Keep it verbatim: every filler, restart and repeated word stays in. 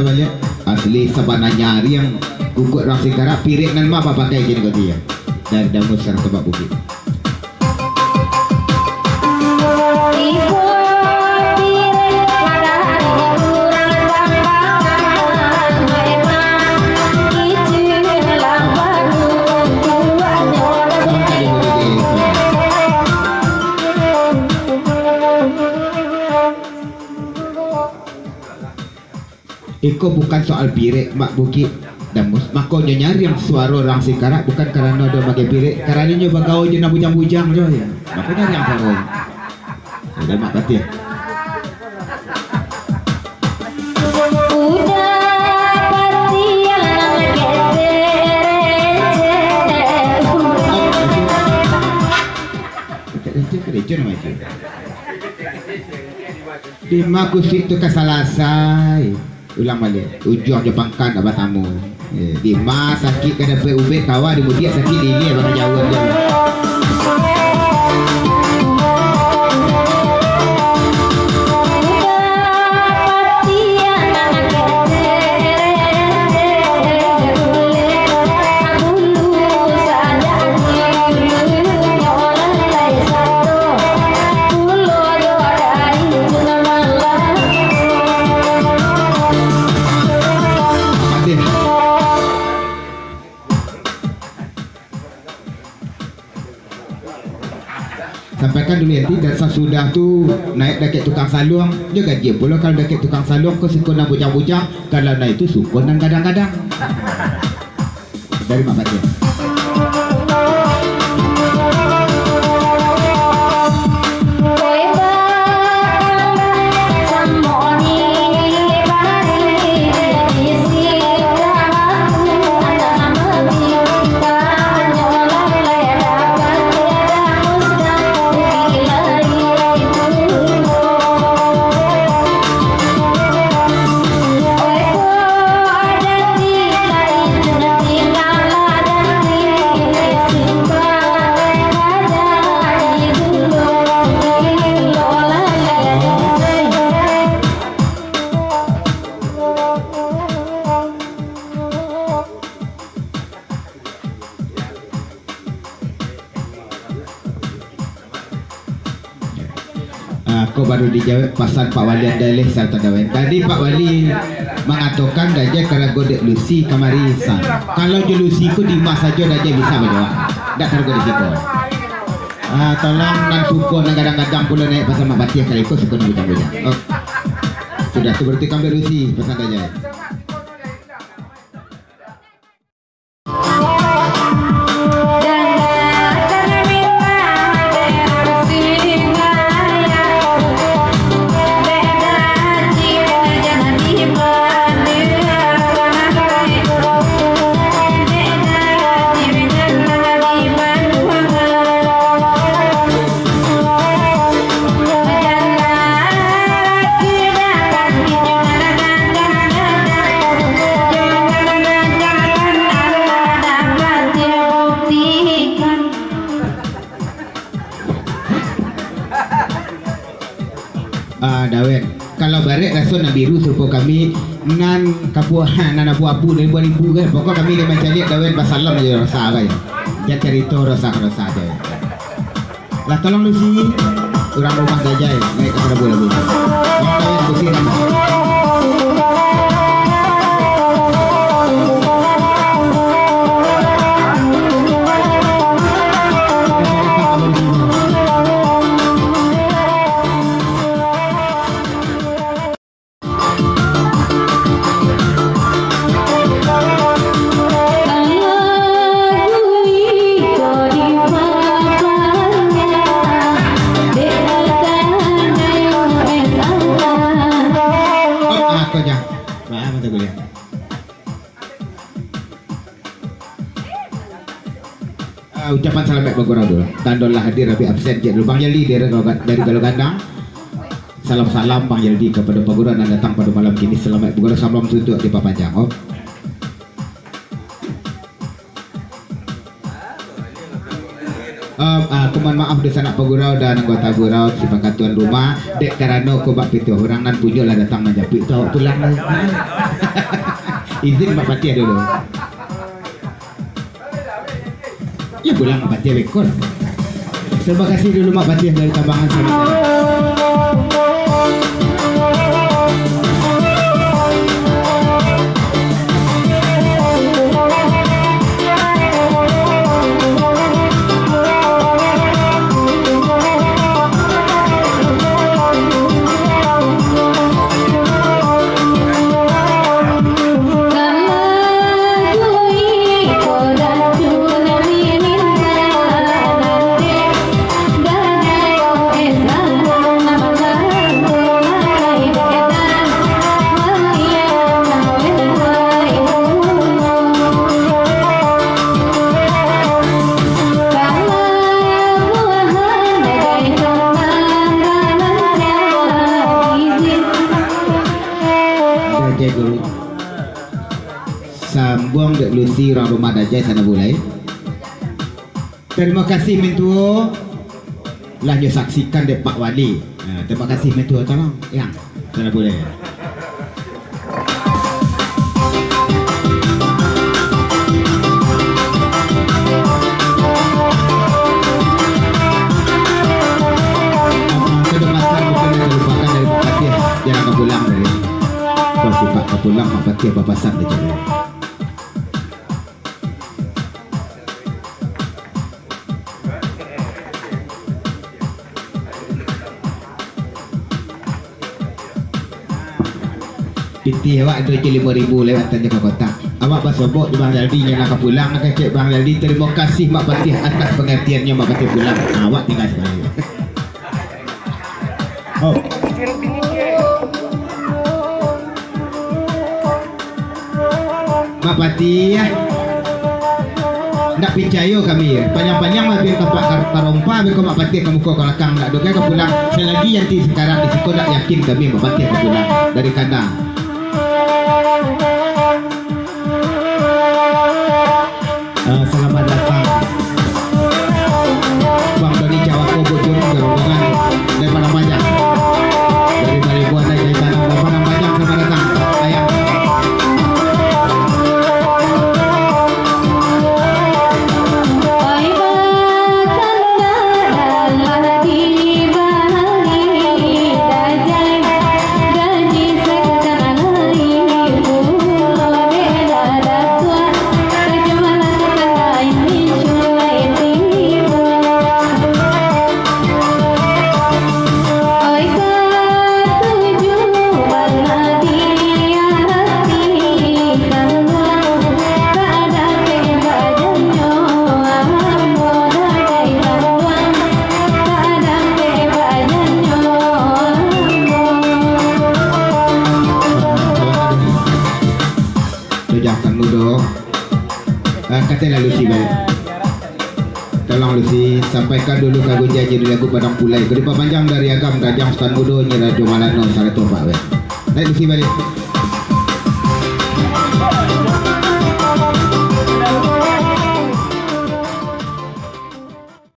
Baliak. Asli sabananyo ari yang guguak rang singkarak, pirek nan ma bapakai kini ko tu, yo. Dari Damus sarang Tombak Bukik. Iko bukan soal pirek, Mak Bukik Damus. Mako nyo nyariang suaro rang singkarak bukan karano ado magai pirek, karano nyo bagaul jo nan bujang-bujang jo, yo. Mako nyariang suaro. Yo, Mak Patih. Dima kusuik tu ka salasai. Ulang baliak. Ujuang jo pangka ndak batamu. Eh, dima sakik ka dapek ubek, kawa di mudiak sakik di ilia, bakajauhan jo. Sampaikan dulu, Yanti, dan sasudah tu naiak dakek tukang saluang, jo gaji pulo kalau dakek tukang saluang ko siko nan bujang-bujang, kalau naiak tu suko nan gadang-gadang. Dari Mak Patih. Ah, ko baru dijawab pasan Pak Wali Andaleh sarto Dawen. Tadi Pak Wali mangatokan Dajai karago dek Lucy kamari, san. Kalau jo Lucy ko Dimas sajo Dajai bisa bajawab. Dak karago di siko. Ah, tolong nan suko nan gadang-gadang pulo naiak pasan Mak Patih, kalau iko suko nan bujang-bujang. Oh. Sudah tu berarti kambek Lucy pasan Dajai. Ah, Dawen. Kalau barek raso nan biru sarupo kami, nan kapuahan, nan abu-abu, nan ribu-ribu kan. Pokok kami lai mancaliak Dawen basalam aja rasa abai. Jan carito rasa-rasa aja. Lah, tolong Lucy, urang rumah Dajai, naik ka karabu lagu. Tolong Dawen, Lucy, tolong. Ah, ucapan salamaik bagurau dulu. Tando lah hadir tapi absen ciek dulu. Bang Yali dari Galo, dari Galo Gandang. Salam-salam Bang Yali kapado paguruan nan datang pado malam kini. Salamaik bagurau, salam suntuak dipapanjang, oh. Om, ah, aku mohon maaf dunsanak pagurau dan anggota gurau, sipakat tuan rumah, dek karano ko bak pituah urang nan punyo lah datang manjapuik tu, awak pulang lah. Izin Mak Patiah dulu. Yo pulang Mak Patiah beko. Terima kasih dulu Mak Patiah dari Tabangan. Dajai guru. Sambuang dek Lucy urang rumah Dajai sana bulai. Tarimo kasih mintuo lah nyo saksikan dek Pak Wali. Nah, tarimo kasih mintuo, tolong yang sana bulai. Kedo masak bukan yang terlupakan dari Mak Patiah, jangan ka pulang dari. Kau sifat ka pulang Mak Patiah bapasan di jalan. Pitih awak tu cek limo ribu lewat tanya ka kotak. Awak basobok di Bang Jaldi, nyo nak ka pulang, nak kecek Bang Jaldi, tarimo kasih Mak Patiah atas pangartiannyo, Mak Patiah pulang. Nah, awak tinggal sakali. Oh. Mak Patiah, ndak picayo kami. Panjang-panjang lah biar tampak kar-, tarompa, beko Mak Patiah ka muko ka balakang, ndak doh ka pulang. Salagi Yanti sakarang di siko, ndak yakin kami Mak Patiah ka pulang dari kandang. Eh, selamat datang. Bang Doni Cawako, Bujung, ke rombongan dari Padang Panjang. Dari Balibuan, dari Jaitan, dari Padang Panjang, selamat datang. Ayah. Dojang Sang Mudo. Ah, katailah Lucy baliak. Tolong Lucy, sampaikan dulu ka Gunjai jadi lagu Padang Pulai. Kau dipapanjang dari Agam, Rajang Sutan Mudo, Nyi Rajo Malano, sarato Pak Wen. Naik Lucy baliak.